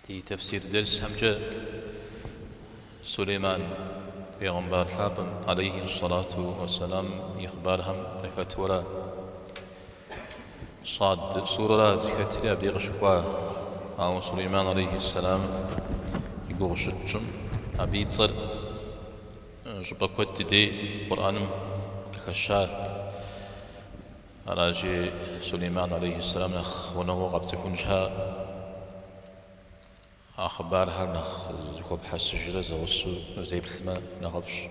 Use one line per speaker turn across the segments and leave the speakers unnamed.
Ди тэфсир дерсхэмкӏэ Сулейман пегъымбар лъапӏэм, алейхи сэлату уэсэлам, и хъыбархэм дахэтуэрэ Сад сурэра зыхэтри абдей къыщыкӏуа. Ауэ Сулейман алейхи сэлам и гугъу щытщӏым, абы и цӏэр щӏыпӏэ куэд дыдей Къурӏэным къыхэща. Аращи, Сулейман алейхи сэлам нэхъ гъунэгъуу къэпцӏыхун щхьа а хъыбархэр нэхъ зыхуэпхьэсыжрэ зэгъусэу узеплъмэ нэхъыфӏщ.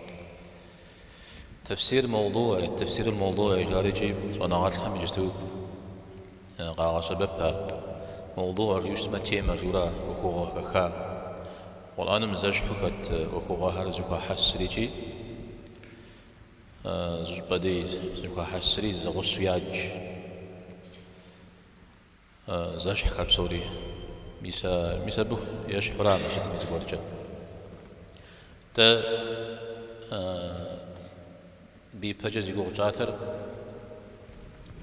Тэфсир мовдуи, тэфсирул мовдуи жарикӏи щӏэныгъэлӏхэм иджысту къагъэсэбэп ар. Мовдуи жиӏэу щытмэ, темэ жиӏэура ӏуэхугъуэ хэха. Къурӏэным зэщхьу хэт ӏуэхугъуэхэр зыхуахьэсрикӏи, Зыщӏыпӏэ дей зэхуахьэсри зэгъусэу ядж зэщхьхэр псори. Мис а, мис абы ещхьура мыр сытми зыгуэркӏэ. Дэ абы ипэкӏэ зи гугъу тщӏатэр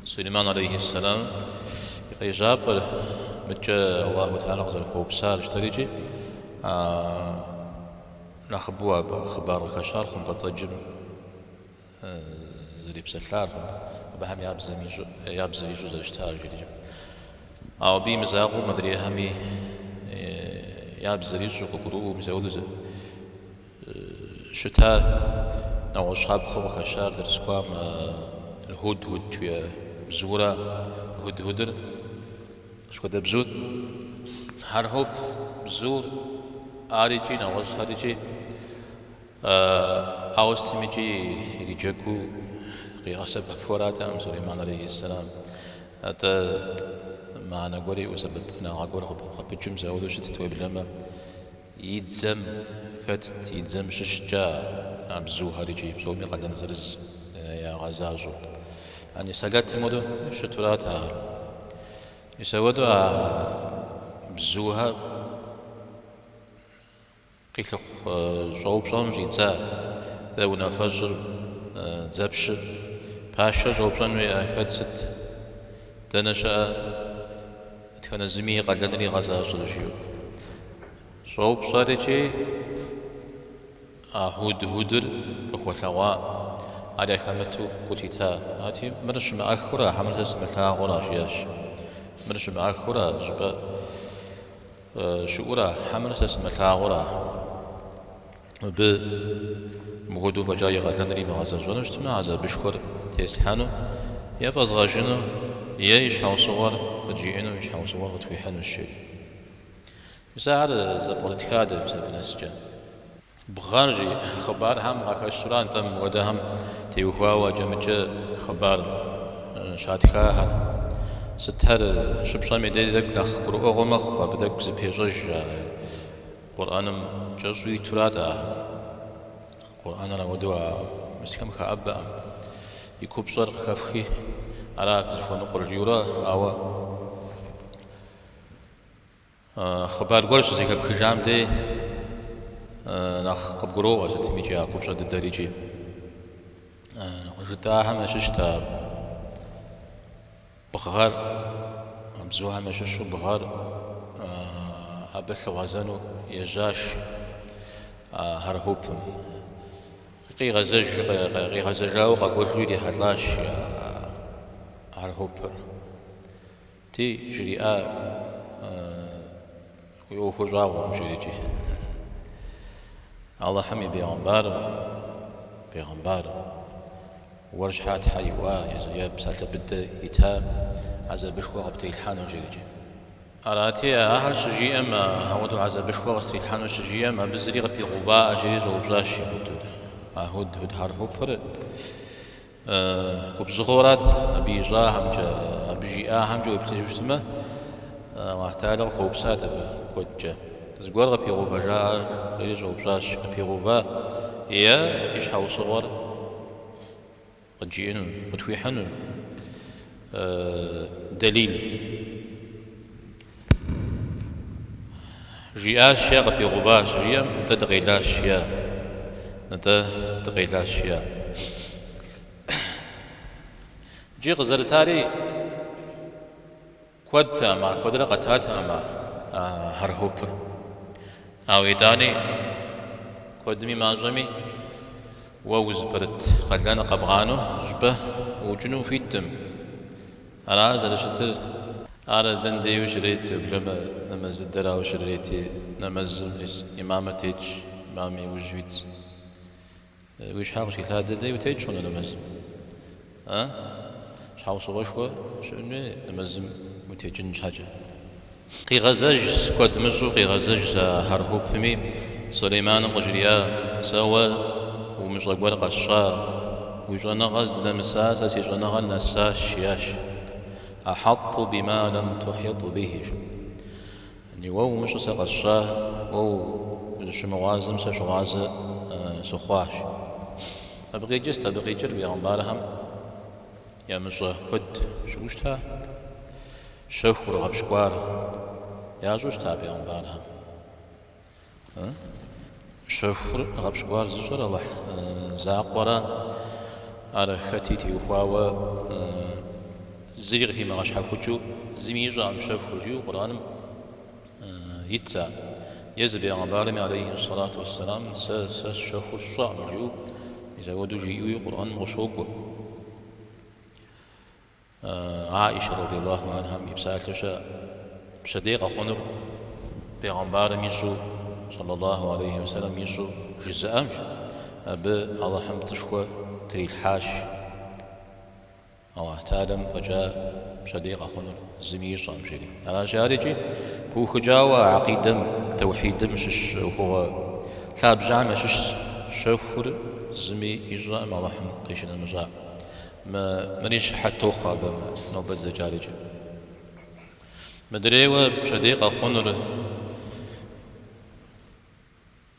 Сулейман алейхи сэлам и къежьапӏэр мыдкӏэ Аллаху Тэхьэлэ къызэрыхуэупсар жытӏэрикӏи, Нэхъыбэу абы хъыбар къыхэщар хъумпӏэцӏэджым зэрепсэлъар, абыхэм я бзэм ищӏу, я бзэр ищӏу зэрыщытар жиӏэрикӏи. Ауэ абы и мызакъуэу мыдрейхэми я бзэр ищӏу, къыгурыӏуэу мис ауэдэу щыта нэгъуэщӏ щапхъэу къыхэщар дерс кӏуам худхуд жиӏэ бзура. Худхудыр Сыт хуэдэ бзур? Хьэрхьуп бзур ар икӏи нэгъуэщӏхэр икӏи ауэ сытым икӏи ириджэгуу къигъэсэбэпу аратэкъым Сулейман алейхи сэлам. Атӏэ мыхьэнэ гуэр иӏэу сэбэпынагъэ гуэр къыпыкӏыу мис ауэдэу щытт, уеблэмэ и дзэм хэтт, и дзэм щыщкӏэ а бзухэр икӏи псоми къалэн зырыз ягъэзащӏэу. Яни сэлэтым хуэдэу щытурат ахэр. Мис ауэдэу а бзухэр къилъыхъу щӏэупщӏэну щӏидза. Дэ унафэщӏыр, дзэпщыр, пашэр щӏэупщӏэн хуейӏэ, хэт сыт, дэнэ щыӏэ, дэтхэнэ зыми и къалэныр игъэзащӏэрэ жиӏэу. Щӏэупщӏэр икӏи а худхудыр къыхуэлъэгъуа, ар яхэмыту гу лъита. Арати, мыр щымыӏэххэура, хьэмэрэ сэ сымылъагъура, жиӏащ. Мыр щымыӏэххэура, щӏыпӏэ щыӏура, хьэмэрэ сэ сымылъагъура? Мыбы мыхуэдэу фӏэкӏа и къалэныр имыгъэзэщӏэну щытмэ, хьэзабышхуэр теслъхьэну е фӏэзгъэжыну, е и щхьэусыгъуэр къыджиӏэну, и щхьэусыгъуэр къытхуихьынущ, жери. Мис ахэр зэпкърытха дэ мис абы нэскӏэ. Бгъэр жи хъыбархэм къахэщура нтӏэ мыпхуэдэхэм теухуауэ акӏэ-мыкӏэ хъыбар щатхахэр. Сытхэр щыпщӏэм и дей тӏэкӏу нэхъ гурыӏуэгъуэ мэхъу, абы тӏэкӏу зыпещӏэж а Къурӏэным кӏэщӏу итурат ахэр. Къурӏэныр ауэдэу а мысхэм хэӏэбэкъым. И купщӏэр къыхэфхи, ара зыхуэныкъуэр жиӏэурэ, ауэ Хъыбар гуэр щызэхэпхыжам дей нэхъ къыбгуроӏуэ сытым икӏи а купщӏэ дыдэр икӏи. Жытӏахэм ящыщт а бгъэр, бзухэм ящыщу бгъэр абы лъыгъуэзэну ежьащ а хьэрхьупым. Къигъэзэж, къигъэзэжауэ къэкӏуэжу ирихьэлӏащ а хьэрхьупыр. Ти, жриӏа, уи ӏуэхур щӏагъуэкъым, жиӏэрикӏи. Алыхьым и бегъымбар, бегъымбар, уэр щхьа тхьэ иӏуа е псалъэ быдэ ита, хьэзабышхуэ къыптрилъхьэну, жиӏэрикӏи. Арати, ахэр щыжиӏэм, ауэдэу хьэзабышхуэ къыстрилъхьэну щыжиӏэм, абы зыри къыпигъэуваӏэ, жери щӏэупщӏащ худхудыр. А худхуд хьэрхьупыр Губзыгъэурат абы ищӏахэмкӏэ, абы жиӏахэмкӏэ уеплъыжу щытмэ, Алыхь Тэхьэлэ къыхуэупсат абы куэдкӏэ. Зыгуэр къыпигъэувэжаӏэ жери щӏэупщӏащ, къыпигъэува е и щхьэусыгъуэр къыджиӏэну, къытхуихьыну дэлил. Жиӏащ е къыпигъэуващ, жиӏэм, нтӏэ дыкъелащ, жиӏа. Нтӏэ дыкъелащ, жиӏа. Иджы къызэрытари куэдтэкъым ар, куэдрэ къэтатэкъым ар. а хьэрхьупыр. Ауэ итӏани, куэдми мащӏэми, уэ узыпэрыт къалэныр къэбгъанэу щӏыпӏэ уӏукӏыну ухуиткъым. Ара зэрыщытыр? Ар дэн дейуи щрет, уеблэмэ нэмэз дыдэрауэ щрети, нэмэзым имамыр тетщ, имамым и ужь уитщ. Уи щхьэ къыщилъадэ дей утекӏ хъуну нэмэзым? А? Щхьэусыгъуэшхуэ щыӏэн хуей нэмэзым утекӏын щхьэкӏэ. Къигъэзэжщ, куэд мыщӏэу къигъэзэжщ а хьэрхьупми, Сулейманым къыжриӏа, Сэ уэ умыщӏэ гуэр къэсщӏа, уи щӏэныгъэ здынэмыса сэ си щӏэныгъэр нэсащ, жиӏащ. Ахьэтӏу бима лэм тухьитӏ бихи. Ни уэ умыщӏэ сэ къэсщӏа, уэ узыщымыгъуазэм сэ щыгъуазэ сыхъуащ. Абы къикӏыр сыт? Абы къикӏыр бегъымбархэм ямыщӏэ куэд щыӏэу щыта, щэхур гъэпщкӏуар ящӏэу щыта бегъымбархэм. Щэхур гъэпщкӏуар зыщӏэр Алыхь закъуэра, ар хэти теухуауэ зыри къыхимыгъэщхьэхукӏыу зыми ищӏэкъым щэхур, жиӏэу Къурӏэным итщ ар. Езы бегъымбарми алейхи сэлату уэсселам сэ сэ щэхур сщӏэкъым жиӏэу, мис апхуэдэу жиӏэуи Къурӏэным къыщокӏуэ. Аӏишэ радиаллаху анхьам и псалъэу щыӏэ, пщэдей къэхъунур бегъымбарым ищӏэу, саллаллаху алейхи уэсэлэм ищӏэу жызыӏэм, абы Алыхьым пцӏышхуэ трилъхьащ. Алыхь Тэхьэлам фӏэкӏа пщэдей къэхъунур зыми ищӏэкъым, жери. Аращи, ар икӏи пыухыкӏауэ гьэкъидэм, тэухьидым щыщ ӏуэхугъуэ лъабжьэхэм ящыщщ, щэхур зыми ищӏэкъым Алыхьым къищынэмыщӏа. Мыри щыхьэт тохъуэ абы нобэ дызэджар икӏи. Мыдрейуэ пщэдей къэхъунур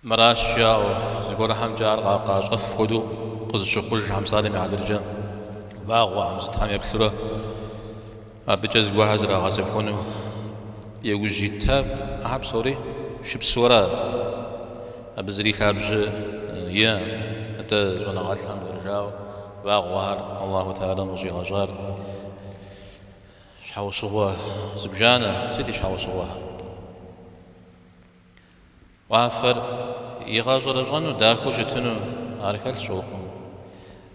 мыращ жаӏэу, зыгуэрхэмкӏэ ар къащӏэф хуэдэу къызыщыхъужхэм, псалъэм и хьэтыркӏэ, вагъуэхэм сытхэм еплъурэ абыкӏэ зыгуэрхэр зэрагъэзэхуэну иужь итхэр, ахэр псори шыпсэу ара. Абы зыри лъабжьэ иӏэкъым, атӏэ щӏэныгъэлӏхэм зэрыжаӏэу, вагъуэхэр Аллаху Тэхьэлам къыщӏигъэщӏар щхьэусыгъуэ зыбжанэ. Сыт и щхьэусыгъуэхэр? Уафэр игъэщӏэрэщӏэну, дахэу щытыну ар хэлъщ ӏуэхум.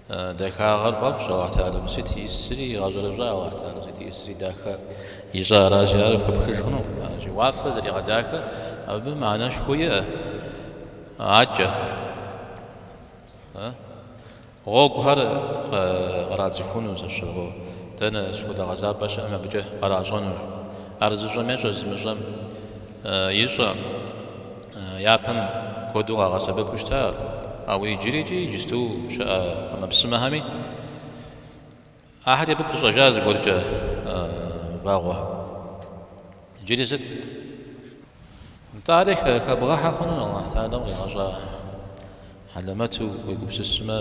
Дахагъэр фӏэфӏщ Аллахь Тэхьэлам. Сыт иӏысри игъэщӏэрэщӏа Аллахь Тэхьэлам, сыт иӏысри дахэ ищӏа аращи, ар хэпхыж хъуну. Аращи, уафэ зэригъэдахэр абы мыхьэнэшхуэ иӏэ акӏэ. Гъуэгухэр кърацӏыхуну зэщыгъуэу, дэнэ сыт хуэдэ гъэзапӏэ щыӏэми абыкӏэ къращӏэну. Ар зыщӏэм ещӏэ, зымыщӏэм ищӏэ. Япэм куэду къагъэсэбэпу щыта ар, ауэ иджырикӏи иджысту щыӏэ ӏэмэпсымэхэми ахэри абы пыщӏэжа зыгуэркӏэ вагъуэ. Иджыри сыт? Нтӏэ ари хэбгъэхьэ хъуну Аллахь Тэхьэлам къигъэщӏа хьэлэмэту уегупсысмэ,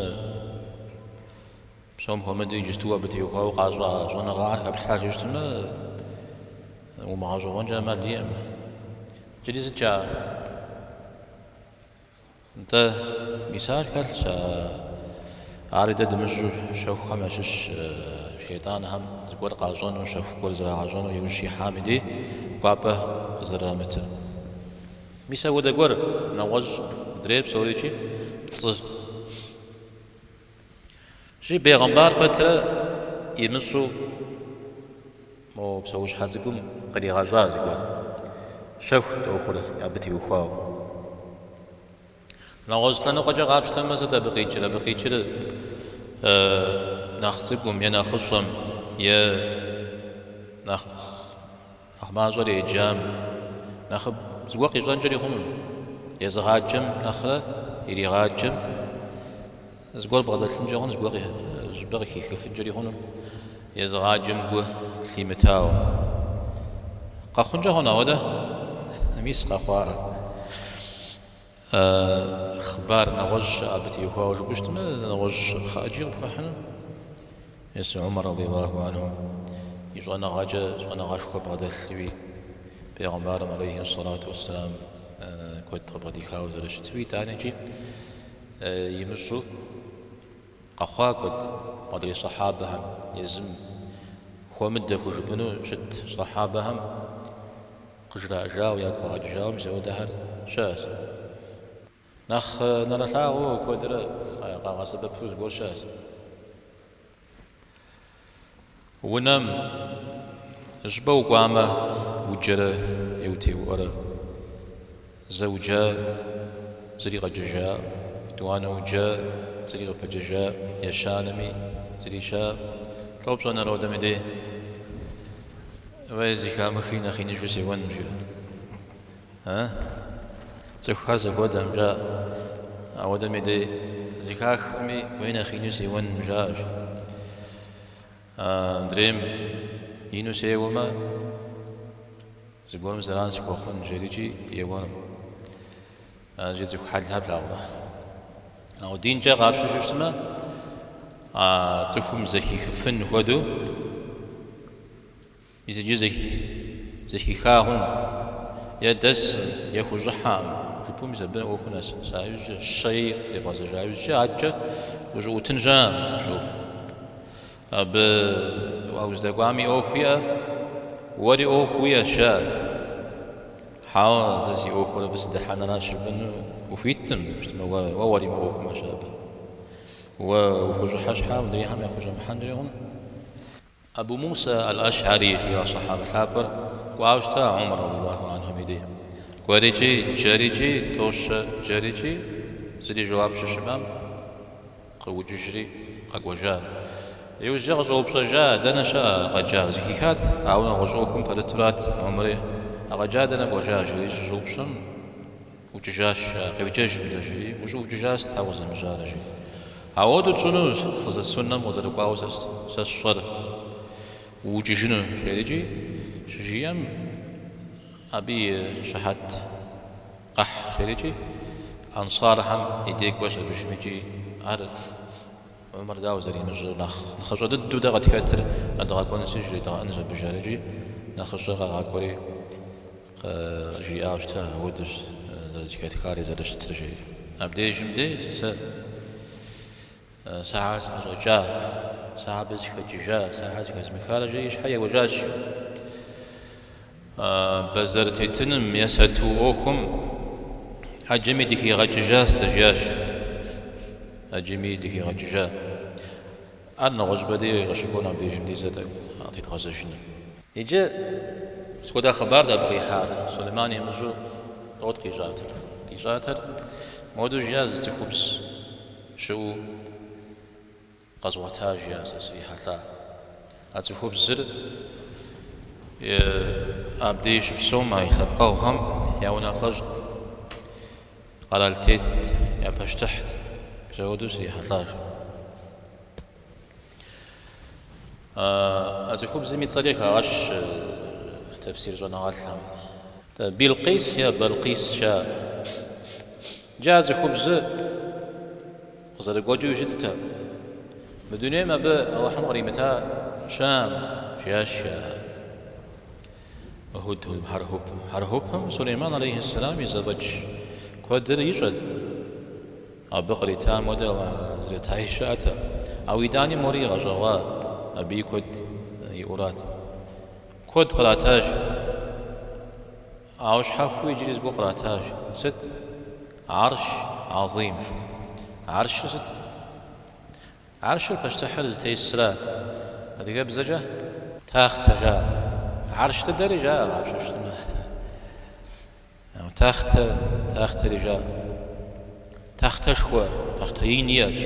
псом хуэмыдэу иджысту абы теухуауэ къащӏа щӏэныгъэхэр хэплъхьэжу щытмэ, умыгъэщӏэгъуэнкӏэ ӏэмал иӏэкъым. Иджыри сыт жаӏэ? Нтӏэ, мис ар хэлъщ, ари дэ дымыщӏэу щэхухэм ящыщ шейтӏанхэм зыгуэр къащӏэну, щэху гуэр зрагъэщӏэну иужь щихьам и дей кӏуапӏэ къызэрырамытыр. Мис апхуэдэ гуэр, нэгъуэщӏ мыдрейр псорикӏи пцӏы. Жи бегъымбар пэтрэ имыщӏу мо псэущхьэ цӏыкӏум къригъэщӏа зыгуэр. Щэхут ӏуэхур абы теухуауэ. Нэгъуэщӏ лъэныкъуэкӏэ къапщтэмэ, сыт абы къикӏыр? Абы къикӏыр нэхъ цӏыкӏум е нэхъыщӏэм е нэхъ Нэхъ мащӏэр еджам, нэхъыб зыгуэр къищӏэнкӏэри хъуну, езыгъаджэм нэхърэ иригъаджэм зыгуэр бгъэдэлъынкӏэ хъуну, зыгуэр щӏыпӏэ къыхихыфынкӏэри хъуну, езыгъаджэм гу лъимытауэ. Къэхъункӏэ хъуну ауэдэ? Мис къэхъуа. Хъыбар нэгъуэщӏ щыӏэ абы теухуауэ жыпӏэу щытмэ, нэгъуэщӏ щапхъэ ӏэджи къыпхуэхьыну. Мис Умар радиаллаху анху и щӏэныгъэкӏэ щӏэныгъэшхуэ бгъэдэлъуи, бегъымбарым алейхи сэлату уэсселам куэд къыбгъэдихауэ зэрыщытуи, итӏанэкӏи имыщӏу къэхъуа куэд адрей сэхьабэхэм, езым хуэмыдэ хужыпӏэну щыт сэхьабэхэм. къыжраӏэжауэ, ягу къагъэкӏыжауэ мис апхуэдэхэр щыӏэщ. Нэхъ нэрылъагъуу куэдрэ къагъэсэбэпу зыгуэр щыӏэщ. Унэм зыщӏыпӏэ укӏуамэ, уджэрэ е утеуӏуэрэ, зэ уджа, зыри къэджэжа, етӏуанэ уджа, зыри къыпэджэжа, ещанэми зыри щыӏэ. Лӏо пщӏэнур ауэдэм и дей? Уей, зэхамыхи нэхъ иныжу сеуэным, жиӏэ. А? Цӏыхухэр зэхуэдэкъым, жаӏэ. Ауэдэм и дей зэхахми, уей нэхъ ину сеуэным, жаӏэщ. Мыдрейм ину сеуэмэ, зыгуэрым зэран сыхуэхъун, жерикӏи еуэным. Аращи, цӏыху хьэлхэр плъагъурэ. Ауэ динкӏэ къапщтэу щытмэ, а цӏыхум зэхихыфын хуэдэу, Мис иджы зэхиха хъун, е дэсым, е хущӏыхьэкъым, жыпӏэу мис абы ӏуэхур нэса иужькӏэ, щэи къытребгъэзэжа иужькӏэ, адэкӏэ ущӏыӏутын щыӏэкъым, жоуп. Абы а уздэкӏуам и ӏуэху иӏэ, уэри ӏуэху уиӏэщ, жаӏэ. Хьэуэ, сэ си ӏуэхур абы сыдыхьэныращ жыпӏэну ухуиткъым, щытмэ, уэ уаримыӏуэхумэщ абы. Уэ ухущӏыхьэ щхьа, мыдрейхэм яхущӏэмыхьэнри хъун. Абу Муса аль-Аш'ари жиӏа сэхьабэ лъапӏэр кӏуауэ щыта Умар радиаллаху анхум и дей. Кӏуэрикӏи, джэрикӏи, тӏэу-щэ джэрикӏи, зыри жэуап щыщымыӏэм, къыӏукӏыжри къэкӏуэжа. Иужькӏэ къыщӏэупщӏэжа, дэнэ щыӏэ а къэджар? Зэхихат, ауэ нэгъуэщӏ ӏуэхум пэрытурат Умари. А къэджар дэнэ кӏуэжа? жери щыщӏэупщӏэм, ӏукӏыжащ, къеджэж мыдэ, жери, ущӏыӏукӏыжар сыт, щхьэ укъызэмыжьарэ, жери. Ауэдэу тщӏыну суннэм къызэрыкӏуауэ сэ сщӏэр уӏукӏыжыну, жерикӏи, щыжиӏэм, абы и щыхьэт къэхь, жерикӏи, ансархэм и дей кӏуэщ абыжым икӏи ар Умар дауэ зэримыщӏэр, нэхъ нэхъыщӏэ дыдэу дэ къытхэтыр къэдгъэкӏуэнщи, жредгъэӏэнщ абы, жарикӏи, нэхъыщӏэр къагъэкӏуэри, Къыжриӏауэ щыта, ауэдэущ зэрызэхэтхари зэрыщытыр, жери. Абдежым дей сэ сэ ар сӏэщӏэкӏа, сэ абы сыхэкӏыжа, сэ ар зэхэзмыхарэ, жери и щхьэ еуэжащ. Бэзэр тетыным е сату ӏуэхум ӏэджэми дыхигъэкӏыжащ дэ, жиӏащ. ӏэджэми дыхигъэкӏыжа. Ар нэгъуэщӏыпӏэ дей къыщыкӏуэну абдежым дей зэ тӏэкӏу къытедгъэзэжыну. Иджы сыт хуэдэ хъыбарт абы къихьар? Сулейман имыщӏэу лӏот къищӏатэр. Къищӏатэр модэу жиӏа зы цӏыхубз щыӏэу къэзгъуэта жиӏа сэ срихьэлӏа. А цӏыхубзыр абдей щыпсэум а и лъэпкъэгъухэм я унафэщӏт, къэралтетт, я пащтыхьт. Мис апхуэдэу срихьэлӏащ. А цӏыхубзым и цӏэри хагъэщ тэфсир щӏэныгъэлӏхэм. Билкъис е Балкъис жаӏэ. Иджы а цӏыхубзыр къызэрыгуэкӏыуи щыттэкъым. Мы дунейм абы Алыхьым къримыта щыӏэкъым, жиӏащ Худхуд хьэрхупым. Хьэрхупым Сулейман алейхьэссэлам и зэфӏэкӏ куэдыр ищӏэт. Абы къритам хуэдэ зретаи щыӏэтэкъым. Ауэ итӏани мори игъэщӏэгъуа, абыи куэд иӏурат. Куэд къратащ. Ауэ щхьэхуэу иджыри зыгуэр къратащ. Сыт? Арш азим. Аршыр сыт? Аршыр пащтыхьыр зытесра? Адыгэбзэкӏэ тахътэ жаӏэ. Арш дыдэри жаӏэ къапщтэу щытмэ. Тахътэ, тахътэри жаӏэ. Тахътэшхуэ, тахътэ ин иӏэщ.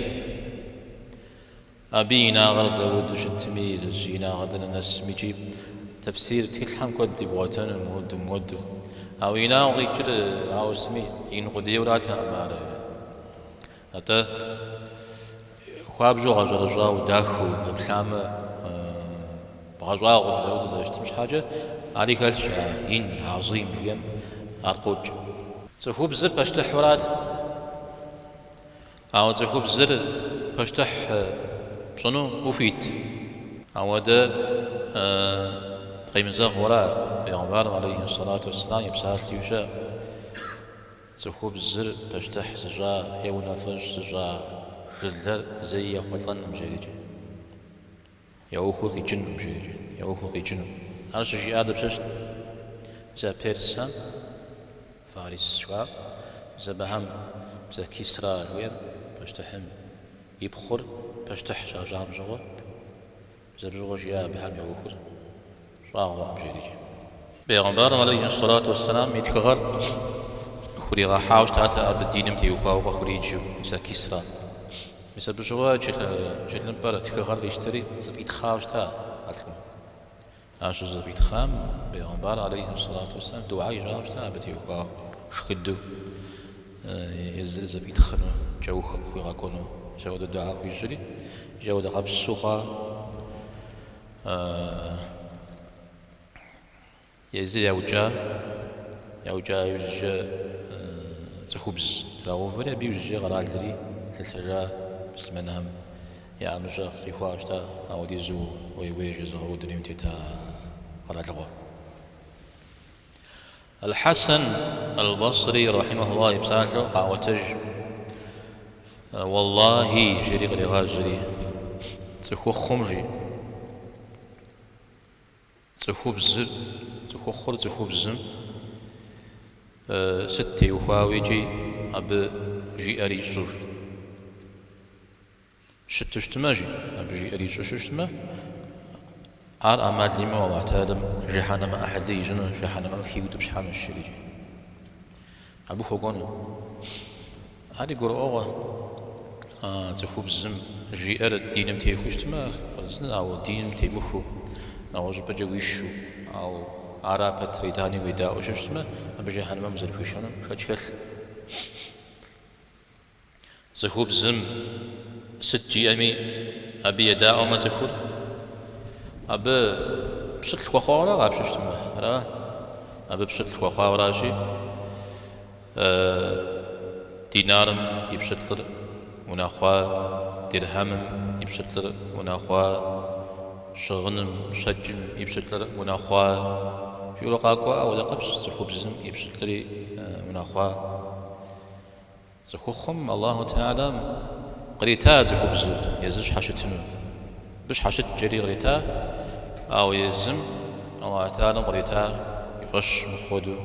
Абы и инагъыр дауэдэу щытми, и инагъыр дэнэ нэсми икӏи тэфсир тхылъхэм куэд ибгъуэтэну, мыуэду, мыуэду. Ауэ инагъыу къикӏыр ауэ сытми ин къудейуэратэкъым ар. Атӏэ, хуабжьу гъэщӏэрэщӏауэ, дахэу ухэплъамэ, бгъэщӏагъуэу мис ауэдэу зэрыщытым щхьэкӏэ, ари хэлъщ а ин, азим жиӏэм ар къокӏ. Цӏыхубзыр пащтыхьурат. Ауэ цӏыхубзыр пащтыхь пщӏыну ухуит. Ауэдэ къемызэгъыура Бегъымбарым алейхи сэлату уэсселам и псалъи щыӏэ. Цӏыхубзыр пащтыхь зыщӏа е унафэщӏ зыщӏа жылэр зэи ехъулӏэнкъым, жерикӏи. Я ӏуэхур къикӏынкъым, жерикӏи. Я ӏуэхур къикӏынукъым. Ар щыжиӏар дапщэщт? Мис а персхэм, Фарис жыхуаӏэм, мис абыхэм, мис а Кисра жыхуиӏэм пащтыхьым и пхъур пащтыхь щащӏам щыгъуэ, мис абы щыгъуэ жиӏа абыхэм я ӏуэхур щӏагъуэкъым жерикӏэ. Бегъымбарым алейхи сэлату уэсселам и тхыгъэр хуригъэхьауэ щытат абы диным теухуауэ къыхуриджэу, мис а Кисра. Мис абы щыгъуэ тхылъымпӏэр, тхыгъэр къищтэри зэфӏитхъауэ щыта а лӏым. Ар щызэфӏитхъам бегъымбар алейхи сэлату уэсселам дугьэ ищӏауэ щыта абы теухуауэ шхыдэу езыр зэфӏитхъыну, кӏэух къыхуигъэкӏуэну. Мис ауэдэ дугьэ хуищӏри, икӏи ауэдэ къабзэу хъуа. Езыр яукӏа, яукӏа иужькӏэ цӏыхубз трагъэувэри, абы иужькӏэ къэралри лъэлъэжа муслъымэнхэм я ӏэмыщӏэ къихуауэ щыта, ауэдизу уей-уей жезыгъэӏэу дунейм тета къэралыгъуэ. Аль-Хьэсэн аль-Басри рахьимэхуллах и псалъэу къаӏуэтэж, Уэллахи, жери кърегъажьэри, цӏыхухъум жи, цӏыхубзыр, цӏыхухъур цӏыхубзым сыт теухуауэ икӏи абы жиӏэр ищӏу жи. Щыту щытмэ, жи, абы жиӏэр ищӏу щытмэ, ар ӏэмал имыӏэу Алыхь Тэхьэлам жыхьэнэмэ ӏыхьлы ищӏыну, жыхьэнэмэм хиутӏыпщхьэнущ, жери. Абы хуэкӏуэну. Ари гурыӏуэгъуэ, цӏыхубзым жиӏэр диным техуэу щытмэ, хъарзынэ, ауэ диным темыхуэу, нэгъуэщӏыпӏэкӏэ уишу, ауэ ара пэтрэ итӏани уедаӏуэу щытмэ, абы жыхьэнэмэм узэрыхуишэнум шэч хэлъ. Цӏыхубзым сыт жиӏэми, абы едаӏуэмэ цӏыхур, абы пщылӏ хуэхъуауэра къапщтэу щытмэ, ара? Абы пщылӏ хуэхъуауэращи, динарым и пщылӏыр унэхъуа, дирхьэмым и пщылӏыр унэхъуа, щыгъыным, щэкӏым и пщылӏыр унэхъуа, жиӏэурэ къакӏуэ, ауэдэ къабзэу цӏыхубзым и пщылӏри унэхъуа. Цӏыхухъум Аллаху Тэхьэлам кърита цӏыхубзыр езыр щхьэщытыну. Абы щхьэщыт жери кърита, ауэ езым Аллаху Тэхьэлам къритар и фӏэщ мыхъу хуэдэу,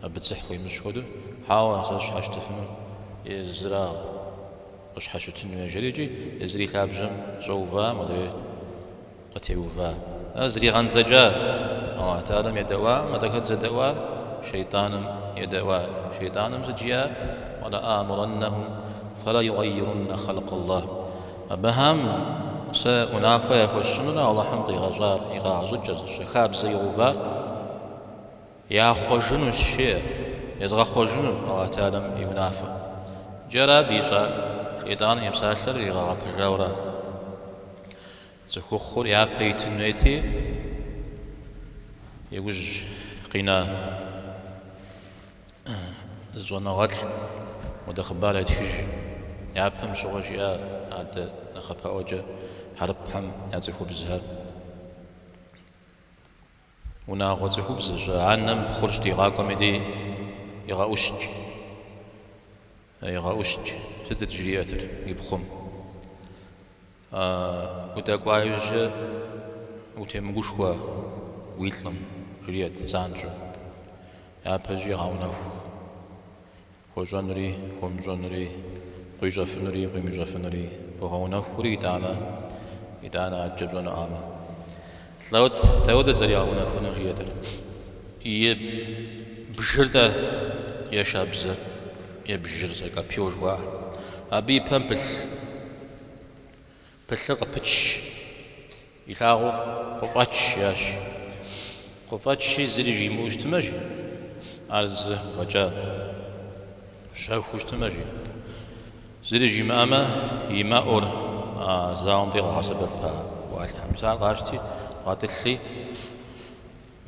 абы дзыхь хуимыщӏ хуэдэу, хьэуэ, сэ сщхьэщытыфыну езыра къыщхьэщытын хуей жери икӏи езыр и лъабжьэм щӏэува, модрейр къытеува. Ар зригъэндзэкӏа Аллахь Тэхьэлам едэӏуакъым, атӏэ хэт зэдэӏуар? Шейтӏаным едэӏуа. Шейтӏаным сыт жиӏа? Уэлэӏамурэннэхум фэлэюгъэйируннэ хъэлкъаллах. Абыхэм сэ унафэ яхуэсщӏынурэ Аллахьым къигъэщӏар, и къэгъэщӏыкӏэр, зыщӏэ хабзэ игъэувар яхъуэжынущ, жеӏэ, езгъэхъуэжыну Аллахь Тэхьэлам и унафэ. Иджы ара абы ищӏар? Шейтӏаным и псалъэр иригъэгъэпэжауэра? Цӏыхухъур япэ итын хуейти, иужь къина зы щӏэныгъэлӏ хуэдэ хъыбар ятхыж. Япэм щыгъуэ жиӏа адэ нэхъапэӏуэкӏэ хьэрыпхэм я цӏыхубзхэр. Унагъуэ цӏыхубзырщ, анэм пхъур щыдигъакӏуэм и дей игъэӏущт. Игъэӏущт. Сытыт жриӏэтыр и пхъум? Удэкӏуа иужькӏэ утемыгушхуэ уи лӏым, жриӏэт занщӏэу. Япэщӏыкӏэ гъэунэху. Хуэщӏэнури, хуэмыщӏэнури, къуищӏэфынури, къуимыщӏэфынури богъэунэхури, итӏанэ, итӏанэ адэкӏэ пщӏэнуӏамэ. Лӏэут, дауэдэт зэригъэунэхунур, жиӏэтыр. И бжыр-тӏэ е шабзэр, е бжыр, сэ копьё жыхуаӏэр. Абы и пэм пылъ. Пылъыр къыпыч, илъагъуу къыфӏэч, жиӏащ. Къыфӏэчи, зыри жимыӏэу щытмэ, жи, ар зы фӏэкӏа щэхуу щытмэ, жи. Зыри жимыӏэмэ, и мэӏур а зауэм дей къагъэсэбэпа ӏэлъхьэм. Мис ар къащти, гъэтӏылъи,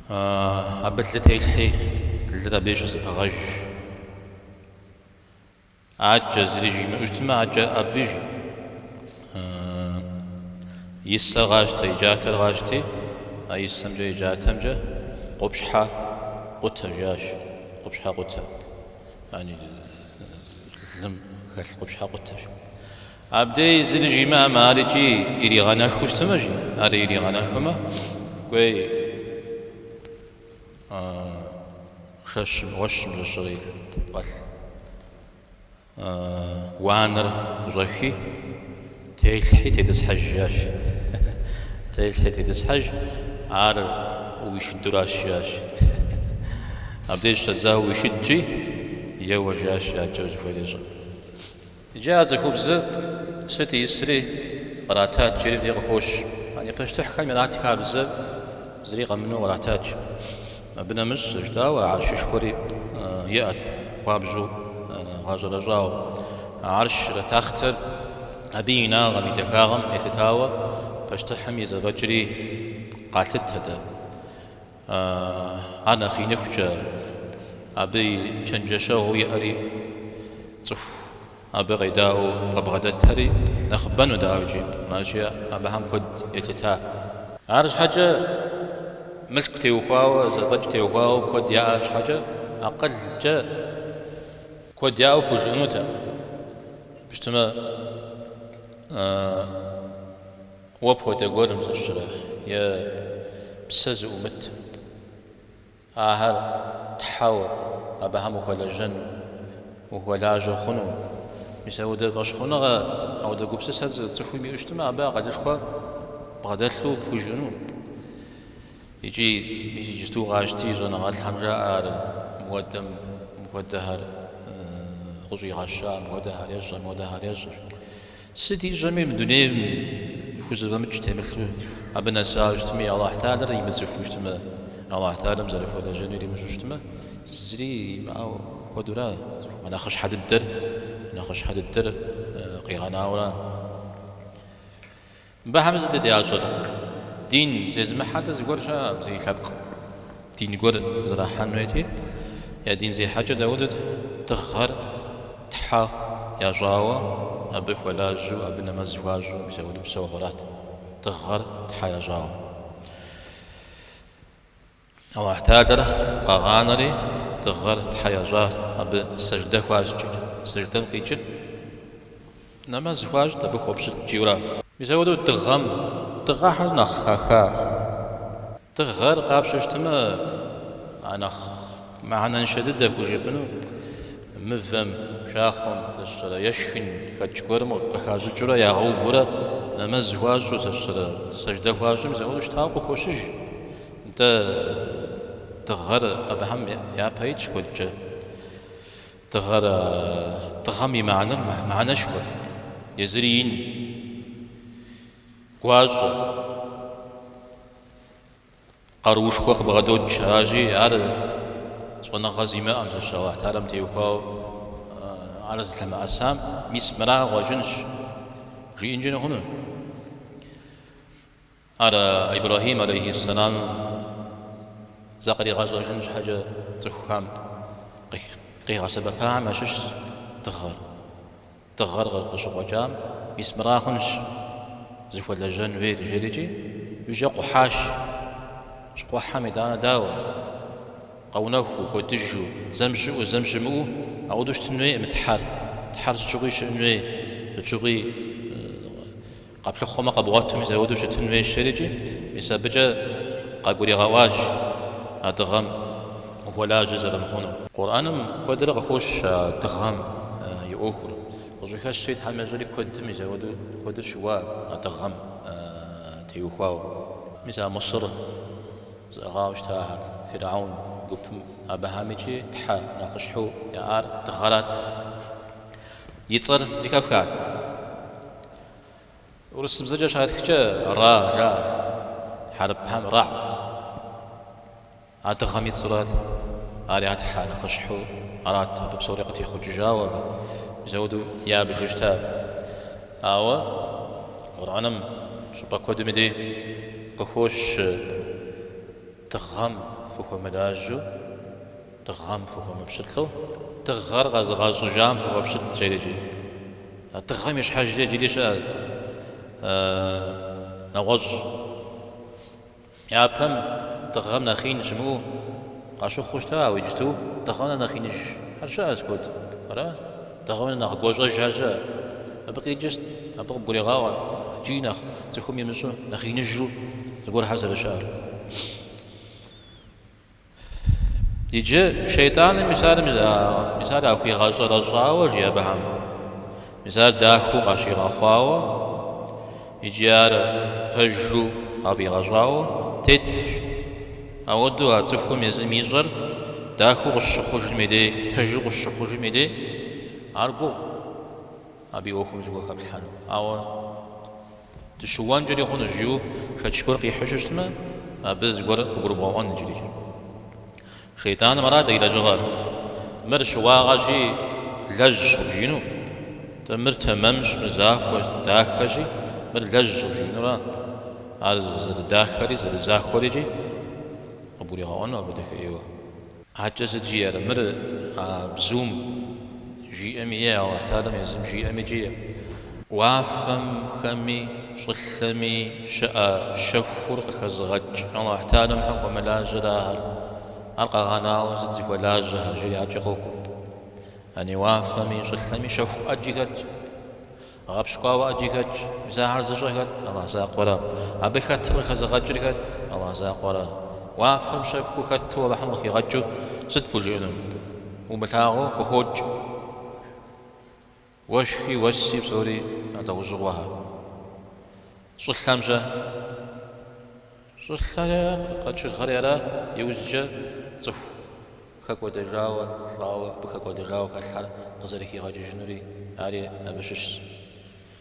абы лы телъхьи, лыр абдей щызэпыгъэж. Адэкӏэ зыри жимыӏэу щытмэ, адэкӏэ ӏэби, жи. И сэр къащтэ, и джатэр къащти, а и сэмкӏэ, и джатэмкӏэ къупщхьэ къутэ, жиӏащ. Къупщхьэ къутэ. Яни лым хэлъ къупщхьэ къутэщ. Абдей зыри жимыӏэмэ, ар икӏи иригъэнэхыу щытмэ, жи, ари иригъэнэхымэ, кӏуей. Шэщым, уэщым зыщӏри фӏэлъ уанэр къыщӏэхи, телъхьи тетӏысхьэж, жиӏащ. Телъхьи тетӏысхьэж, ар уи шыдуращ, жиӏащ. Абдеж щӏэдзауэ уи шыдщи, еуэ, жиӏащ, адэкӏэ узыхуейр ещӏэ. Иджы а цӏыхубзыр сыт исри къратат, жери мыбдеж къыхощ. Яни пащтыхьхэм ират хабзэ зыри къэмынэу къратат. Абы нэмыщӏ, зэрыжытӏауэ, гьэршышхуэри иӏэт, хуабжьу гъэщӏэрэщӏауэ. Гьэршыр, тахътэр абы и инагъым, и дахагъэм елъытауэ пащтыхьым и зэфӏэкӏри къалъытэт. Ар нэхъ иныхукӏэ, абы и чэнджэщэгъуу иӏэри, цӏыху абы къедаӏуэу къыбгъэдэтхэри нэхъыбэну, дауикӏи, аращи, абыхэм куэд елъыта. Арщхьэкӏэ мылъку теухуауэ, зэфӏэкӏ теухуауэ куэд яӏэ щхьэкӏэ, акъылкӏэ куэд яӏэу пхужыӏэнутэкъым. Пщтымэ, Уэ пхуэдэ гуэрым зыщрэ е псэ зыӏумыт, ахэр тхьэуэ абыхэм ухуэлэжьэн, ухуэлажьэ хъуну. Мис ауэдэ фӏэщхъуныгъэ, ауэдэ гупсысэ цӏыхум иӏэу щытмэ, абы акъылышхуэ бгъэдэлъу пхужыӏэну. Икӏи мис иджысту къащти, щӏэныгъэлӏхэм жаӏэ ар мыуэдэм мыхуэдэхэр къыщӏигъэща, мыхуэдэхэр ещӏэ, мыхуэдэхэр ещӏэ. Сыт ищӏэми мы дунейм хузэфӏэмыкӏ темылъу абы нэсауэ щытми, Аллахь Тэхьэлэр имыцӏыхуу щытмэ, Аллахь Тэхьэлэм зэрыхуэлэжьэнур имыщӏэу щытмэ, зыри имыӏэу хуэдэура цӏыхум, а нэхъыщхьэ дыдэр, нэхъыщхьэ дыдэр къигъэнауэра. Мыбыхэм сытыт ящӏэр? Дин зезымыхьэ-тӏэ зыгуэр щыӏэкъым, зы лъэпкъ дин гуэр зэрахьэн хуейти, я дин зехьэкӏэр дауэдэт? Дыгъэр тхьэ ящӏауэ, абы хуэлажьэу, абы нэмэз хуащӏу, мис апхуэдэу псэухэрат. Дыгъэр тхьэ ящӏауэ. Аллахь Тэхьэлэр къагъанэри, дыгъэр тхьэ ящӏащ, абы сэждэ хуащӏкӏэ. Сэждэм къикӏыр нэмэз хуащӏт, абы хуэпщылӏ жиӏэура. Мис апхуэдэу дыгъэм, дыгъэхэр нэхъ хаха. Дыгъэр къапщтэу щытмэ, а нэхъ мыхьэнэншэ дыдэ хужыпӏэну мывэм, пшахъуэм, сэ сщӏэрэ, е шхынхэкӏ гуэрым къыхащӏыкӏыурэ ягъэувурэ нэмэз хуащӏу, сэ сщӏэрэ, сэждэ хуащӏу, мис апхуэдэу щытауэ къыхощыж. Нтӏэ, дыгъэр абыхэм япэ итщ куэдкӏэ. Дыгъэр, дыгъэм и мыхьэнэр мыхьэнэшхуэ, езыри ин, гуащӏэ, къаруушхуэ къыбгъэдокӏ. Аращи, ар щӏэныгъэ зимыӏэм, сэ сщӏэрэ, Алыхь Тэхьэлэм теухуауэ ар зылъэмыӏэсам, мис мыра къыщӏэкӏынщ, жиӏэнкӏи хъуну. Ар Ибрэхьим алейхьиссэлам закъригъэщӏэжын щхьэкӏэ цӏыхухэм къигъэсэбэпахэм ящыщщ дыгъэр. Дыгъэр къыщыкъуэкӏам, мис мыра хъунщ зыхуэлэжьэн хуейр, жерикӏи, иужькӏэ къухьащ. Щыкъухьэм итӏанэ дауэ? Къэунэхуу, кӏуэдыжу, зэм щыӏэу, зэм щымыӏэу, ауэдэу щытын хуейкъым Тхьэр. Тхьэр сыт щыгъуи щыӏэн хуей, сыт щыгъуи Къэплъыхъуэмэ къэбгъуэту мис апхуэдэу щытын хуейщ, жерикӏи, мис абыкӏэ къагуригъэӏуащ а дыгъэм ухуэлажьэ зэрымыхъунур. Къурӏэным куэдрэ къыхощ а дыгъэм и ӏуэхур. Къыщӏыхэщри Тхьэм ещӏэри куэдым мис апхуэдэу куэдыр щыуа а дыгъэм теухуауэ. Мис а Мысыр зыӏыгъауэ щытахэр, Фирхьэун гупым абыхэм икӏи тхьэ нэхъыщхьэу яӏар дыгъэрат. И цӏэр зэхэфхат. Урысыбзэкӏэ щатхкӏэ Ра жаӏэ, хьэрыпхэм Раӏ. А дыгъэм и цӏэрат, ар я тхьэ нэхъыщхьэу арат, абы псори къытехъукӏыжауэ абы мис апхуэдэу ябжу щыта. Ауэ Къурӏэным щӏыпӏэ куэдым и дей къыхощ дыгъэм фыхуэмылажьэу, Дыгъэм фыхуэмыпщылӏу, дыгъэр къэзыгъэщӏыжам фыхуэпщылӏ, жерикӏи. А дыгъэм и щхьэжкӏэ иджыри щыӏэ нэгъуэщӏ. Япэм дыгъэм нэхъ ин щымыӏэу къащыхъуу щыта, ауэ иджысту дыгъэм нэ нэхъ иныжхэр щыӏэщ куэд. Ара? Дыгъэм нэ нэхъ гуащӏэжхэр щыӏэ. Абы къикӏыр сыт? Абы къыбгурегъаӏуэ иджыри нэхъ цӏыхум имыщӏу, нэхъ иныжу зыгуэрхэр зэрыщыӏэр. Иджы шейтӏаным мис ар мис ар яхуигъэщӏэрэщӏауэ, жи абыхэм, мис ар дахэу къащигъэхъуауэ, иджы ар пэжу къафӏигъэщӏауэ тетщ. Ауэдэу а цӏыхум езым ищӏэр дахэу къыщыхъужым и дей, пэжу къыщыхъужым и дей, ар гугъу абы и ӏуэхум зыгуэр хэплъхьэну. Ауэ дыщыуэнкӏэри хъунущ жиӏэу шэч гуэр къихьу щытмэ, абы зыгуэр къыгурыбгъэӏуэн иджырикӏ. Шейтӏаным арат и лэжьыгъэр. Мыр щыуагъэщи, лэжь къыбжиӏэну. Тӏэ мыр тэмэмщ, мыр захуэщ, дахэщи, мыр лэжь къыбжиӏэнура. Ар зэрыдахэри, зэрызахуэри икӏи къыбгуригъэӏуэну апхуэдэ хейуэ. Адэкӏэ сыт жиӏэр? Мыр а бзум жиӏэми е Алыхь Тэхьэлам езым жиӏэми икӏи уафэмхэми щӏылъэми щыӏэ щэхур къыхэзыгъэкӏ Алыхь Тэхьэлам щхьэ хуэмылажьэрэ ахэр, ар къагъэнауэ сыт зыхуэлажьэхэр, жери адэкӏэ къокӏуэ. Яни уафэми щӏылъэми щэху ӏэджи хэтщ. Гъэпщкӏуауэ ӏэджи хэтщ. Мис ахэр зыщӏэр хэт? Алыхь закъуэра. Абы хэтыр къыхэзыгъэкӏыр хэт? Алыхь закъуэра. Уафэм щэхуу хэту Алыхьым къыхигъэкӏыу сыт пхужыӏэну? Умылъагъуу къыхокӏ. Уэшхи, уэси псори а лӏэужьыгъуэхэр. Щӏылъэм-щэ? Щӏылъэри къэкӏыгъэри ара, иужькӏэ цӏыху хэкӏуэдэжауэ, лӏауэ, абы хэкӏуэдэжауэ хэлъхэр къызэрыхигъэкӏыжынури, ари абы щыщщ.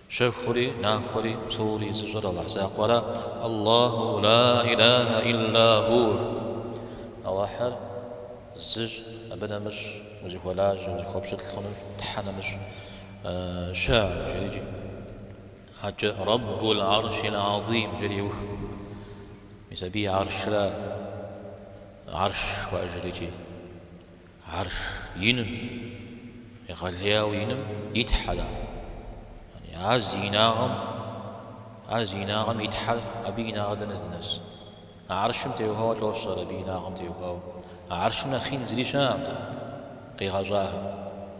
Щэхури, нахуэри, псори зыщӏэр Алыхь закъуэра, Аллаху ла илахэ илла ху. Алыхьыр зыщ, абы нэмыщӏ узыхуэлажьэ, узыхуэпщылӏ хъуну Тхьэ нэмыщӏ щыӏэкъым, жерикӏи. Адэкӏэ Рэббул Аршил Азим жери еух. Мис абы и аршра, арш жыхуаӏэжыр икӏи. Арш иным, егъэлеяуэ иным и Тхьэр ар. Ар зи инагъым, ар зи инагъым и Тхьэр, абы и инагъыр дэнэ здынэс? А аршым теухуауэ лӏо фщӏэрэ, абы и инагъым теухуауэ? А аршым нэхъ ин зыри щыӏэкъым къигъэщӏахэм.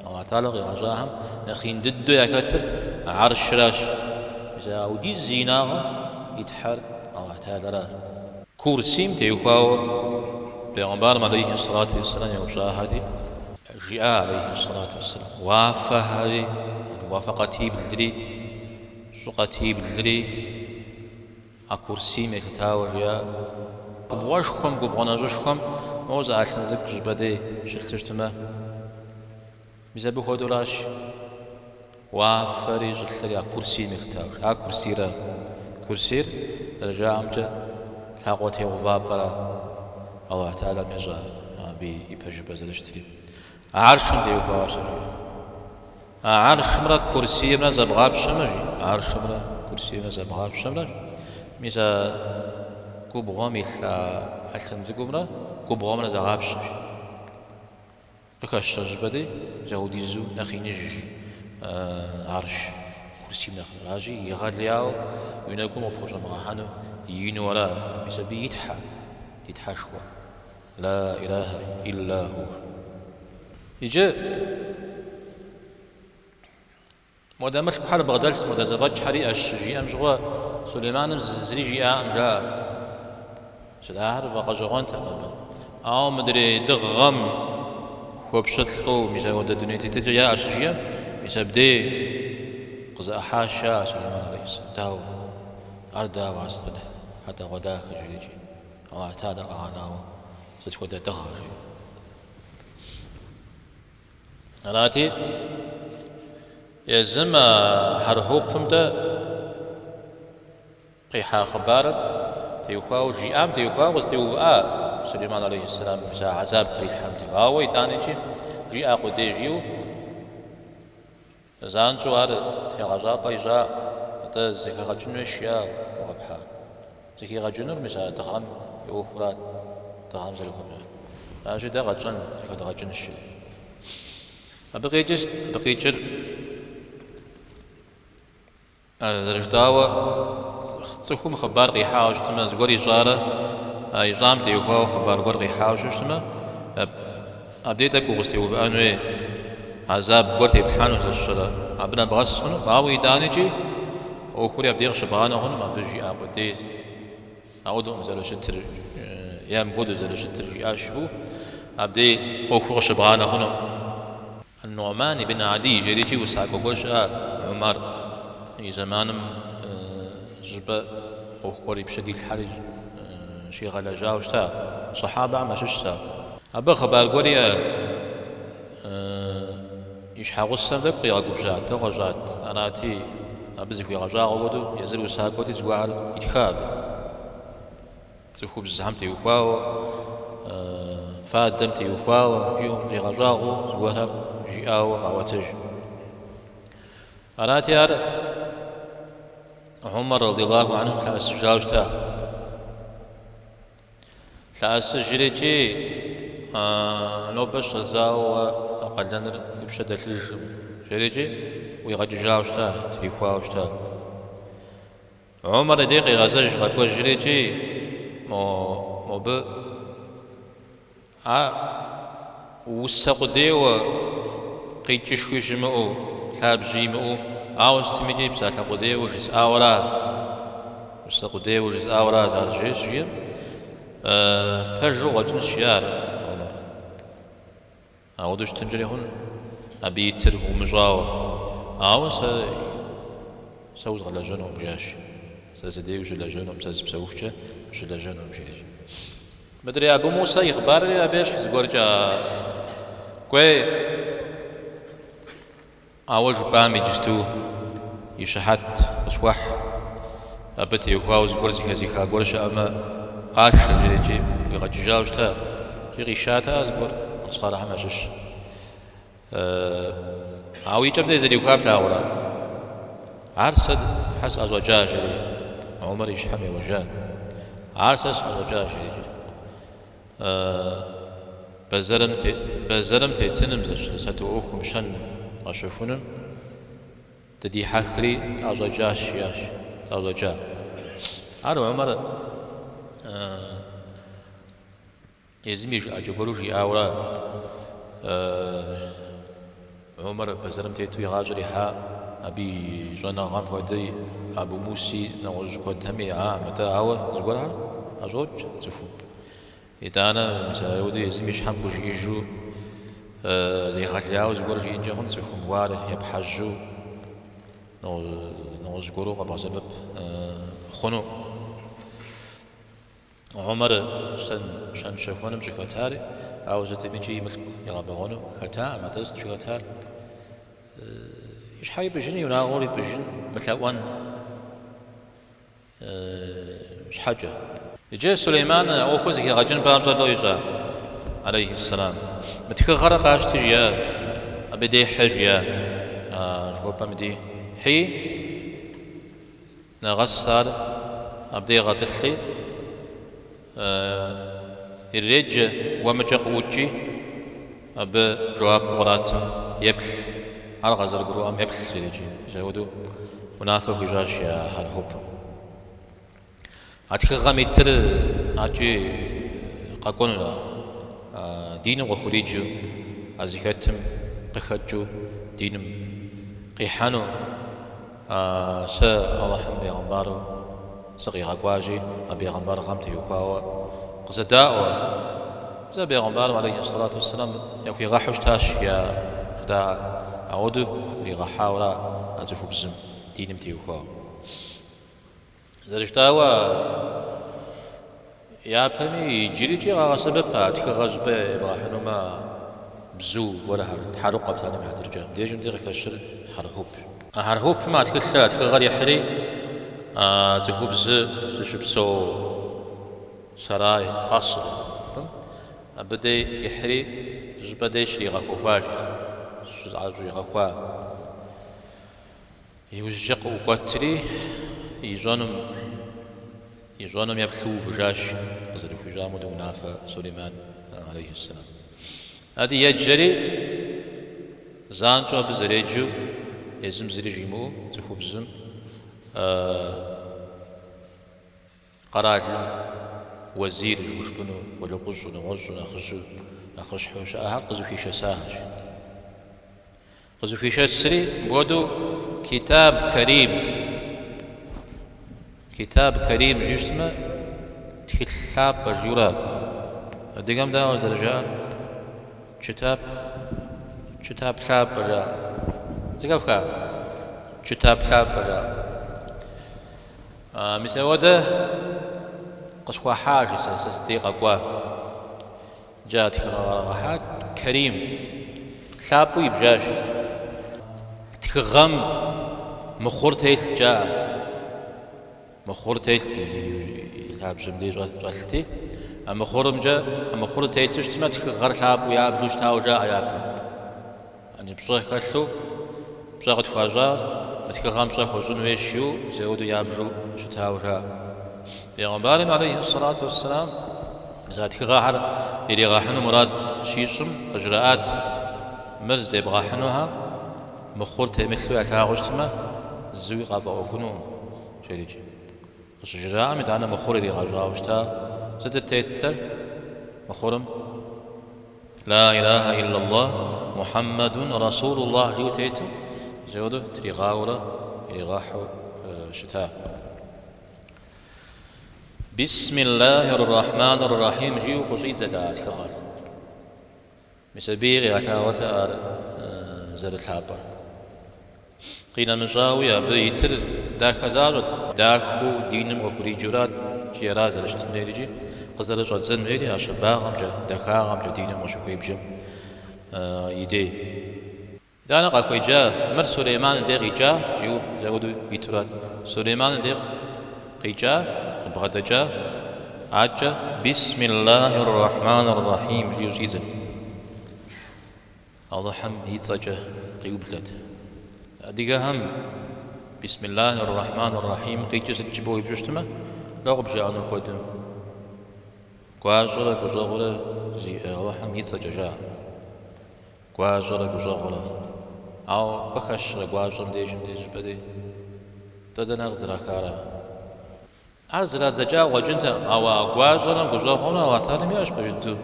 Аллахь Тэхьэлам къигъэщӏахэм нэхъ ин дыдэу яхэтыр а аршыращ. Мис ауэдиз зи инагъым и Тхьэр Аллахь Тэхьэлара. Курсийм теухуауэ Бегъымбарым алейхи сэлату уэсселам еупщӏахэти, жиӏа алейхи сэлату уэсселам, уафэхэри, уафэ къатиблри, щӏы къатиблри, А курсийм елъытауэ жиӏа. Губгъуэшхуэм, губгъуэ нэщӏышхуэм моуэ зы ӏэлъын цӏыкӏу щӏыпӏэ дей щылъу щытмэ, мис абы хуэдэуращ уафэри щӏылъэри а курсийм елъытауэ. А курсийра? Курсийр зэрыжаӏэмкӏэ лъакъуэ теувапӏэра? Аллахь Тэхьэлам ещӏэ абы и пэжыпӏэ зэрыщытри. Аршым теухуауэ щыжиӏэм. А аршымрэ курсиймрэ зэбгъапщэмэ, жи, аршымрэ курсиймрэ зэбгъапщэмрэ, мис а губгъуэм илъ а ӏэлъын цӏыкӏумрэ губгъуэмрэ зэгъапщэ, жи. Къыхэщ щӏыпӏэ дей, мис ауэдизу нэхъ иныж арш курсийм нэхърэ. Аращи, егъэлеяуэ уи нэгум къыпхущӏэмыгъэхьэну ину ара, мис абы и Тхьэ, ди Тхьэшхуэ. Ла илахэ илла ху. Иджы модэ мылъкухэр бгъэдэлъщ, модэ зэфӏэкӏхэр иӏэщ щыжиӏэм щыгъуэ, Сулейманым зыри жиӏакъым, жаӏэ. Сыт ахэр фӏэгъэщӏэгъуэнтэкъым абы. Ауэ мыдрей дыгъэм хуэпщылӏу, мис апхуэдэ дуней тетыкӏэ яӏэ щыжиӏэм, мис абдей къызэӏыхьащ, жаӏэ Сулейман алейхьиссэлам. Дауэ? Ар дауэ? Ар сыт хуэдэ хьэдэгъуэдахэ, жери икӏи. Аллахь Тэхьэлар къэгъэнауэ сыт хуэдэ дыгъэ, жи. Арати, езым а хьэрхьупым-тӏэ къихьа хъыбарыр теухуауэ, жиӏам теухуауэ къызэтеувыӏа Сулейман алейхьиссэлам мис а хьэзаб трилъхьэм теухуауэ. Ауэ итӏанэкӏи жиӏа къудей жиӏэу, Занщӏэу ар тегъэщӏапӏэ ищӏа, атӏэ зэхэгъэкӏын хуейщ жиӏа уэ къэпхьар. Зэхигъэкӏынур мис а дыгъэм и ӏуэхурат, дыгъэм зэрыхуэпщӏар. Аращи, дэ къэтщӏэн, зэхэдгъэкӏынщ, жери. Абы къикӏыр сыт? Абы къикӏыр Зэрыжытӏауэ, цӏыхум хъыбар къихьауэ щытмэ, зыгуэр ищӏарэ а ищӏам теухуауэ хъыбар гуэр къихьауэ щытмэ, абдей тӏэкӏу укъызэтеувыӏэн хуей, хьэзаб гуэр теплъхьэну сэ сщӏэрэ, абы нэбгъэс хъуну, ауэ итӏанэкӏи ӏуэхури абдей къыщыбгъанэ хъунум, абы жиӏа къудей. Ауэдэукъым зэрыщытыр, е мыпхуэдэу зэрыщытыр жиӏащ жыпӏэу. Абдей ӏуэхур къыщыбгъанэ хъуну. Ан-Нугьман ибн Адий жерикӏи усакӏуэ гуэр щыӏа Умар и зэманым щӏыпӏэ ӏуэху гуэр и пщэ дилъхьэри щигъэлэжьауэ щыта сахьабэхэм ящыщщ ар. Абы хъыбар гуэр иӏэ и щхьэгъусэм тӏэкӏу къигъэгубжьат, къыщӏат, арати, абы зыхуигъэщӏагъуэ хуэдэу езыр усакӏуэти зыгуэрхэр итха абы. Цӏыхубзхэм теухуауэ, фадэм теухуауэ жиӏэу зигъэщӏагъуэу зыгуэрхэр жиӏауэ къаӏуэтэж. Арати, ар Умар радиаллаху анхум лъэӏэсыжауэ щыта. Лъэӏэсыжрикӏи, нобэ щыщӏэдзауэ уэ а къалэныр уи пщэ дэлъыжкъым, жерикӏи ӏуигъэкӏыжауэ щыта, трихуауэ щыта. Умар и дей къигъэзэж къэкӏуэжрикӏи, мо мобы а усэ къудейуэ къикӏышхуи щымыӏэу, лъабжьи имыӏэу, ауэ сытмикӏи псалъэ къудейуэ жысӏауэра, усэ къудейуэ жысӏауэра ар жиӏэм, пэжу къыщӏэкӏынщ, жиӏа ар Умар. Ауэдэу щытынкӏэри хъун, абы итыр умыщӏауэ. Ауэ сэ сэ узгъэлэжьэнукъым, жиӏащ. Сэ си дей ущылэжьэнукъым, сэ сыпсэухукӏэ ущылэжьэнукъым, жиӏащ. Мыдрей Абу Мусэ и хъыбарри абы ещхь зыгуэркӏэ кӏуей. А уэ жыпӏам иджысту и щыхьэт къысхуэхь, абы теухуауэ зыгуэр зыхэзыха гуэр щыӏэмэ, къашэ, жиӏэкӏи ӏуигъэкӏыжауэ щыта, икӏи къишатэӏэ зыгуэр ансарэхэм ящыщ. Ауэ и кӏэм дей зэриухар плъагъурэ? Ар сэ хьэ сӏэщӏэкӏа, жери Умар и щхьэм еуэжа. Ар сэ сӏэщӏэкӏа, жери. Бэзэрым бэзэрым тетыным, сату ӏуэхум щэн къэщэхуным дыдихьэхри тӏэщӏэкӏащ, жиӏащ, тӏэщӏэкӏа. Ар Умар езым и жыӏэкӏэ гуэру жиӏауэра. Умар бэзэрым тету и гъащӏэр ихьа, абы и щӏэныгъэм хуэдэ Абу Муси нэгъуэщӏ куэдхэми яӏакъым, атӏэ ауэ зыгуэрхэр ӏэщӏокӏ цӏыхум. Итӏанэ, мис апхуэдэу езым и щхьэм хужиӏэжу егъэлеяуэ зыгуэр жиӏэнкӏэ хъун цӏыхум, уэ ар епхьэжьэу нэгъуэщӏ гуэру къэбгъэсэбэп хъуну. Умар щэн-щэхуэным щӏыхэтари, ауэ сытмикӏи и мылъку игъэбэгъуэну хэтакъым, атӏэ сыт щӏыхэтар? И щхьэ ипӏыжын, и унагъуэр ипӏыжын, мылъэӏуэн щхьэкӏэ. Иджы Сулейман ӏуэхур зэхигъэкӏын папщӏэ лӏо ищӏа, алейхи сэлам. Мы тхыгъэр къащти, жиӏа, абы дей хьы, жиӏа, а жыхуэпӏэм и дей хьи. Нэгъэс ар абдей гъэтӏылъи, ирыреджэ, уэ мыкӏэ къыӏукӏи, абы жэуапу къратым еплъ, ар къазэрыгурыӏуэм еплъ, жиӏэрикӏи, мис апхуэдэу унафэ хуищӏащ а хьэрхьупым. А тхыгъэм итыр адэкӏи къэкӏуэнут ар, диным къыхуриджэу, а зыхэтым къыхэкӏыу диным къихьэну. Сэ Алыхьым бегъымбару сыкъигъэкӏуащи, а бегъымбарыгъэм теухуауэ къызэдаӏуэ. Мис а бегъымбарым, алейхи сэлату уэсселам, яхуигъэхьу щытащ я жыдаӏэр. Ауэдэу иригъэхьауэра а цӏыхубзым диным теухуауэ. Зэрыжытӏауэ, япэми иджырикӏи къагъэсэбэп а тхыгъэ щӏыпӏэ ебгъэхьынумэ, бзу гуэрхэр, тхьэрыкъуэ псалъэм и хьэтыркӏэ. Мыбдежым дей къыхэщыр хьэрхьуп. А хьэрхьупым а тхылъыр, а тхыгъэр ихьри, а цӏыхубзыр зыщыпсэу сарай, къаср, абы дей ихьри, щӏыпӏэ дей щригъэхуэхуащ, щызыӏэщӏигъэхуа. Иужькӏэ къыӏукӏуэтри, ищӏэнум ищӏэнум еплъу увыжащ, къызэрыхуищӏам хуэдэу унафэ Сулейман, алейхи сэлам. Ади еджэри, занщӏэу абы зэреджэу, езым зыри жимыӏэу цӏыхубзым къэралым уэзир жыхужыпӏэну, къулыкъущӏэу, нэгъуэщӏу, нэхъыжьу, нэхъыщхьэу щыӏэхэр къызэхуишэсахэщ. Къызэхуишэсри, мыпхуэдэу Китаб Карим, Китаб Карим жиӏэу щытмэ, тхылъ лъапӏэ жиӏэура. Адыгэм дауэ зэрыжаӏэр? Чытап, чытап лъапӏэ жаӏэ. Зэхэфха? Чытап лъапӏэ жаӏэ. Мис ауэдэ къысхуахьа, жи сэ, сэ си дей къэкӏуа. Иджы а тхыгъэ кърагъэхьа Кэрим лъапӏэу ибжащ. Тхыгъэм мыхъур телът жаӏэ. Мыхъур телът и лъабжьэм дей щӏэлъти, а мыхъурымкӏэ, а мыхъурыр телъу щытмэ, тхыгъэр лъапӏэу ябжу щытауэ жаӏэ япэм. Яни пщӏэ хэлъу, пщӏэ къытхуащӏа, мы тхыгъэм пщӏэ хуэщӏын хуейщ жиӏэу мис ауэдэу ябжу щытауэ жаӏэ. Пейгъэмбарым алейхи сэлату уэсселам мис а тхыгъэхэр иригъэхьыну мурад щищӏым къыжраӏат, Мыр здебгъэхьынухэм мыхъур темылъу ялъагъуу щытмэ, зыуи къафӏэӏуэхунукъым, жерикӏ. Къыщыжраӏэм итӏанэ мыхъур иригъэщӏауэ щыта. Сытыт теттэр мыхъурым? Ла илаха иллаллах, Мухьэммэдун Расулуллах жиӏэу тету, мис ауэдэу тригъауэрэ иригъэхьу щыта. Бисмиллахи ррахьмани ррахьим жиӏэу къыщӏидзэт а тхыгъэр. Мис абыи къигъэлъагъуэт ар зэрылъапӏэр. Къинэмыщӏауи, абы итыр дахэ защӏэт. Дахэу диным къыхуриджэурат икӏи ара зэрыщытын хуейр икӏи къызэрыщӏэдзэн хуейри а щабагъэмкӏэ, дахагъэмкӏэ диным къыщыхуебджэм и дей. Итӏанэ къахуеджа, Мыр Сулейман и дей къикӏа, жиӏэу мис ауэдэу итурат. Сулейман и дей къикӏа, къыбгъэдэкӏа, акӏэ Бисмиллахи ррахьмани ррахьим жиӏэу щӏидзэт. Алыхьым и цӏэкӏэ къиублэт. Адыгэхэм Бисмиллахи ррахьмани ррахьим къикӏыр сыт жыпӏэу уеупщӏу щытмэ, лӏо къыбжаӏэнур куэдым. Гуащӏэрэ гущӏэгъурэ зиӏэ Алыхьым и цӏэкӏэ жаӏэ. Гуащӏэрэ гущӏэгъурэ. Ауэ къыхэщрэ гуащӏэм дежым деж щӏыпӏэ дей? Тӏэ дэнэ къыздрахар ар? Ар зэрадзэкӏа къыщӏэкӏынтэкъым, ауэ а гуащӏэрэ гущӏэгъумрэ Алыхь Тэхьэлам иӏэщ пэж дыдэу.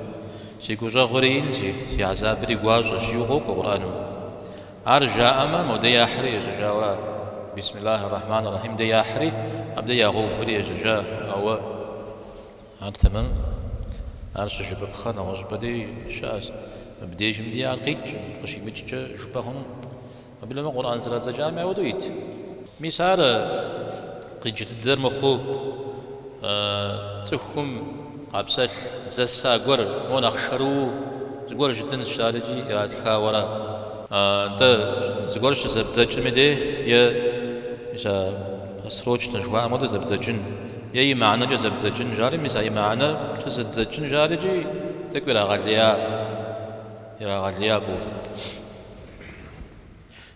Си гущӏэгъури инщ, си хьэзабри гуащӏэщ, жиӏэу къокӏуэ Къурӏэным. Ар жаӏэмэ, модей яхьри ежьэжауэ ара. Бисмиллахи ррахьмани ррахьим дей яхьри, абдей ягъэуври ежьэжа, ауэ ар тэмэм, ар щыжыпӏыпхъэ нэгъуэщӏыпӏэ дей щыӏэщ. Мыбдежым дей ар къикӏкъым, къыщимыкӏкӏэ жыпӏэ хъуну. Уеблэмэ Къурӏэн зэрадзэкӏами ауэдэу ит. Мис ар къикӏ дыдэр мыхъуу, цӏыхум къапсэлъ зэса гуэр, мо нэхъ шэрыуэу зыгуэр жытӏэнщ ар икӏи иратхауэ ара. Нтӏэ, зыгуэр щызэбдзэкӏым и дей е мис а построчно жыхуаӏэм хуэдэу зэбдзэкӏын, е и мыхьэнэкӏэ зэбдзэкӏын жари, мис а и мыхьэнэкӏэ зэдзэкӏын жари икӏи тӏэкӏу ирагъэлея, ирагъэлея фӏыуэ.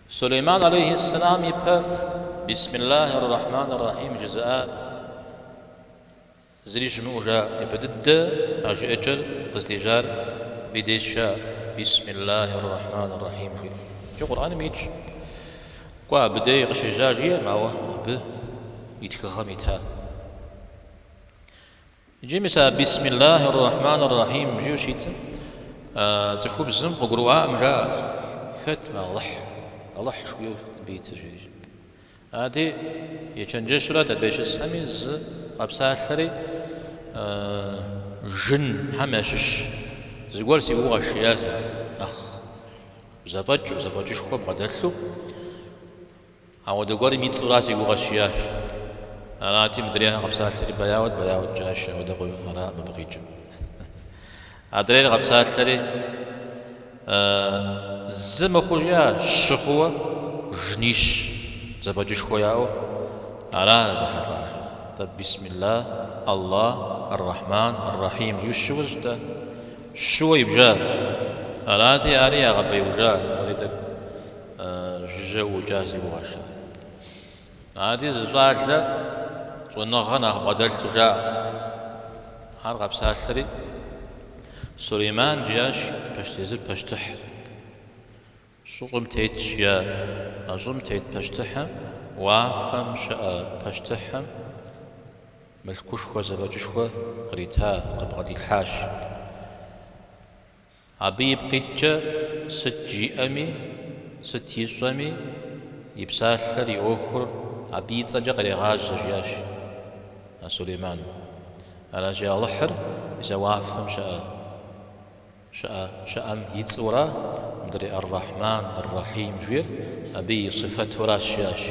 Сулейман алейхи сэлам ипэ Бисмиллахи ррахьмани ррахьим жызыӏа зыри щымыӏэу жаӏэ. Япэ дыдэ а жыӏэкӏэр къыздежьар абы и деж жаӏэ, Бисмиллахи ррахьмани ррахьим жиӏэу. Иджы Къурӏэным итщ. Кӏуэ, абы дей къыщежьа жиӏэм, ауэ абы и тхыгъэм ита. Иджы мис а Бисмиллахи ррахьмани ррахьим жиӏэу щитым, цӏыхубзым къыгурыӏуакъым, жаӏэ, Хэт мы Алыхь, Алыхь жыхуиӏэу абы итыр, жери. Ади ечэнджэщурат абы щысхэми, зы къэпсалъэри жынхэм ящыщ зыгуэр си гугъэщ, жиӏащ ар, нэхъ зэфӏэкӏыу, зэфӏэкӏышхуэ бгъэдэлъу. Ауэдэ гуэрым и цӏэура си гугъэщ, жиӏащ. Арати, мыдрейхэр къэпсалъэри, бэяут, бэяут, жаӏащ, ауэдэ аракъым мыбы къикӏыр. Адрейр къэпсалъэри, зы мыхъуу жиӏа, щы хъууэ жынищ зэфӏэкӏышхуэ яӏэу ара зэхьэлӏар, жиӏа. Тӏэ, Бисмилла, Аллах, Ар-Рахьман, Ар-Рахьим, жиӏэу щыуэ щытӏэ. Щыуэ ибжа. Арати, ари ягъэбэяужа, уэри тӏэкӏу. Жыжьэ ӏукӏа си гугъэщ. Ади зы щӏалэ щӏэныгъэ нэхъ бгъэдэлъу жаӏэ. Ар къэпсалъэри, Сулейман жиӏащ, езыр пащтыхь щӏым тетщ, жиӏа. А щӏым тет пащтыхьым, уафэм щыӏэ пащтыхьым мылъкушхуэ, зэфӏэкӏышхуэ кърита, къыбгъэдилъхьащ. Абы ипкъ иткӏэ сыт жиӏэми, сыт ищӏэми, и псалъэр, и ӏуэхур абы и цӏэкӏэ кърегъажьэ, жиӏащ а Сулейман. Аращи, Алыхьыр мис а уафэм щыӏэ Щыӏэ, щыӏэм и цӏэура, мыдрей Ар-Рахьман, Ар-Рахьим жиӏэр абы и сыфэтуращ, жиӏащ.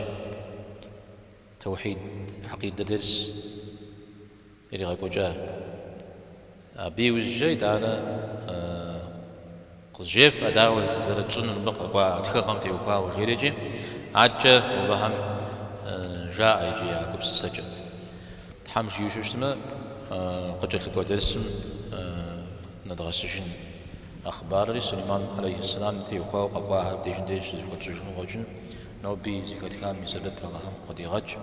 Тэухьид хьэкъидэ дерс иригъэкӏуэкӏа. Абы иужькӏэ итӏанэ къызжефӏэ, дауэ зэрытщӏынур мыбы къэкӏуа тхыгъэм теухуауэ, жери икӏи адэкӏэ мобыхэм жаӏэ иджы я гупсысэкӏэ. Тхьэм жиӏэу щытмэ, къыкӏэлъыкӏуэ дерсым нэдгъэсыжын а хъыбарри Сулейман алейхьэссэлам теухуауэ къэкӏуахэр абдежым деж щызэхуэтщӏыжыну къыщӏэкӏын, ноби зэхэтхам и сэбэп Алыхьым къыдигъэкӏ.